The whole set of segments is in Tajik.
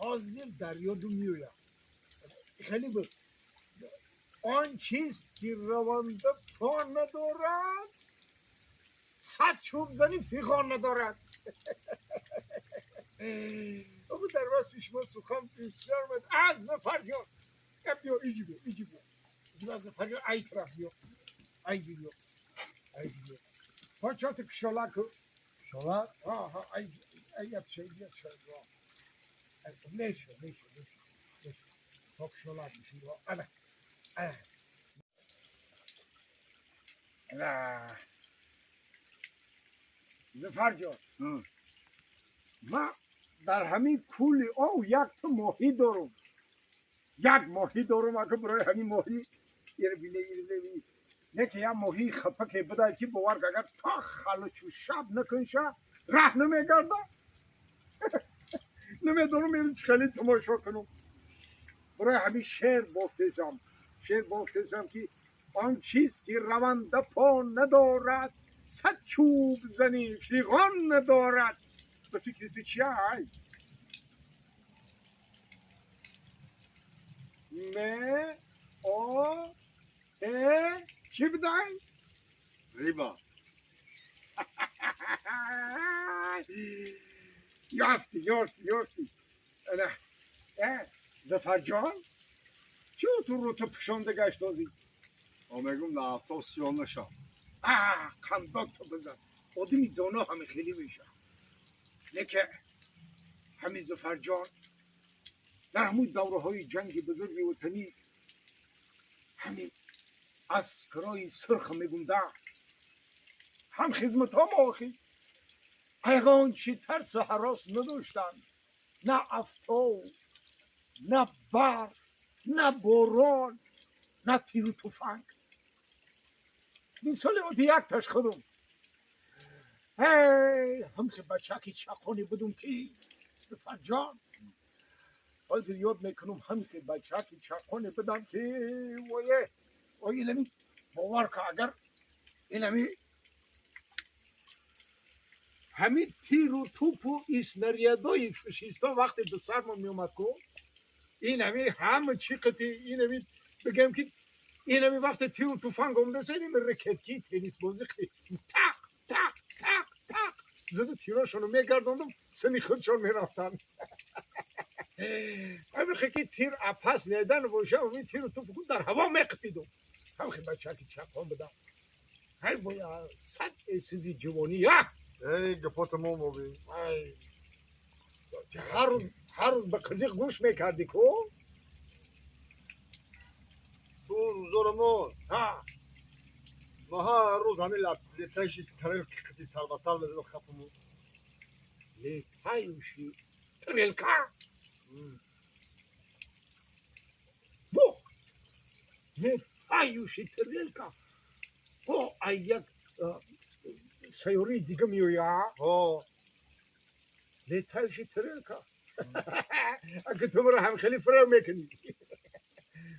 Ҳозир дар ёдум меояд. Хеле буд. Он чиз ки раванда по надорад, сад чӯб зани фиғон надорад. Абу дар васфи шумо сухан бисёр буд. А Зафарҷон, биё, иҷи биё, иҷи биё. Иҷи Зафарҷон, ай тараф биё. Ай биё. Ай биё. Почати кишолак. Кишолак? Ҳа, ай ай ятша, ятша. Нешо, нешо, нешо. Нешо. То кишолак биши. Ана. Ана. Ана. Зафарҷон. Ма дар ҳамин кӯли ов якта моҳӣ дорум. Як моҳӣ дорум, ака барои ҳамин моҳӣ ирбине. Не ки як моҳии хапаке будай ки бовар агар то халучу шаб накунша раҳ намегарда. Намедонам ин чӣ хеле тамошо кунам. Барои ҳамин шеър бофтесам. Шеър бофтесам ки он чиз ки раванда по надорад, сад чӯб зани фиғон надорад. Ба фикри ту чи ай? М О Э чӣ будай? Риба. Ёфтӣ, ёфтӣ, ёфтӣ. Ана, Зафарҷон, чӣ ту рӯта пӯшонда гаштозӣ? О мегум дар автобус сиён нашав. А, қандото бизан. Одами доно ҳами хеле мешавад. Лекин ҳами Зафарҷон дар ҳамун давраҳои ҷанги бузурги ватанӣ ҳами аскарои сурх мегумда ҳам хизматҳо охи ягон чи тарсу ҳарос надоштанд. На афтоб, на барф, на борон, на тиру туфанг. Мисоли оди якташ худум. Эй, ҳамхе бачаки чақоне будум ки Зафарҷон, ҳозир ёд мекунам, ҳамхе бачаки чақоне будам ки вое ой илами бовар ка агар илами ҳамин тиру тупу снарядои фашистон вақте ба сармон меомад ку ин ҳами ҳама чӣ қити ин ҳами бигем ки ин ҳами вақте тиру туфанг омадаса ин ракетки теннисбозӣ қити тақ тақ тақ тақ зада тирошонро мегардондум, сини худшон мерафтанд. Ҳамихе ки тир апас недан боша, ҳамин тиру тупу дар ҳаво меқипидум. Ҳамихе бачаки чақон будам. Ҳай боя сад эсизи ҷивонӣ я. Эй, гапо тамом оби. Ай, ҳар рӯз ҳар рӯз ба қизиқ гӯш мекардӣ ку? Ту рӯзоро мо. Ҳа. Мо ҳар рӯз ҳамин летающий тарелки қити сарбасар мезадам хафаму. Летающий тарелка? Бо! Летающий тарелка. О, ай як сайёраи дига меоя. Ҳо. Летающий тарелка. Ака ту маро ҳам хеле фиреб мекунӣ.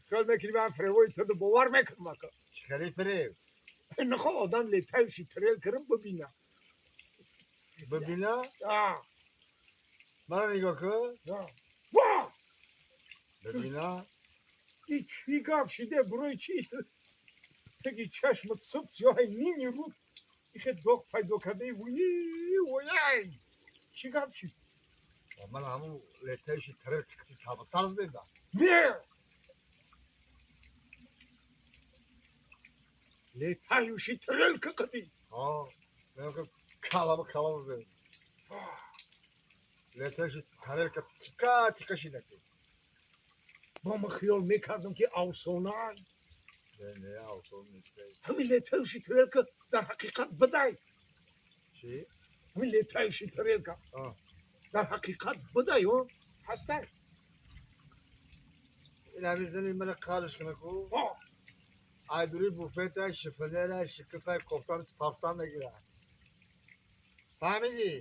Хиёл мекунӣ ман фиребои туро бовар мекунам ака. Чӣ хеле фиреб? Нахо одам летающий тарелкаро бибина. Бибина? А. Маро нигоҳ кун. Во! Бибина? И чӣ гап шиде, барои чӣ таги чашмат суб сиёҳи ними рӯд ихе доғ пайдо кардаи вуи вояй. Чӣ гап шид? Ман ҳамун летающий тарелки қити сарбасар задем. Не! Летающий тарелка қити. Ҳо. Ман калама калама задем. Летающий тарелка тика тика шида ки. Бо ман хиёл мекардам ки афсона. Не, не, афсона нест. Ҳамин летающий тарелка дар ҳақиқат будай. Чӣ? Ҳамин летающий тарелка дар ҳақиқат будай, ҳо? Ҳастай. Ин ҳамин зани мана қалиш куна ку. Ҳо. Айдури буфета, шифонера, шикифа, кофтан, пафтан мегирад. Фаҳмидӣ?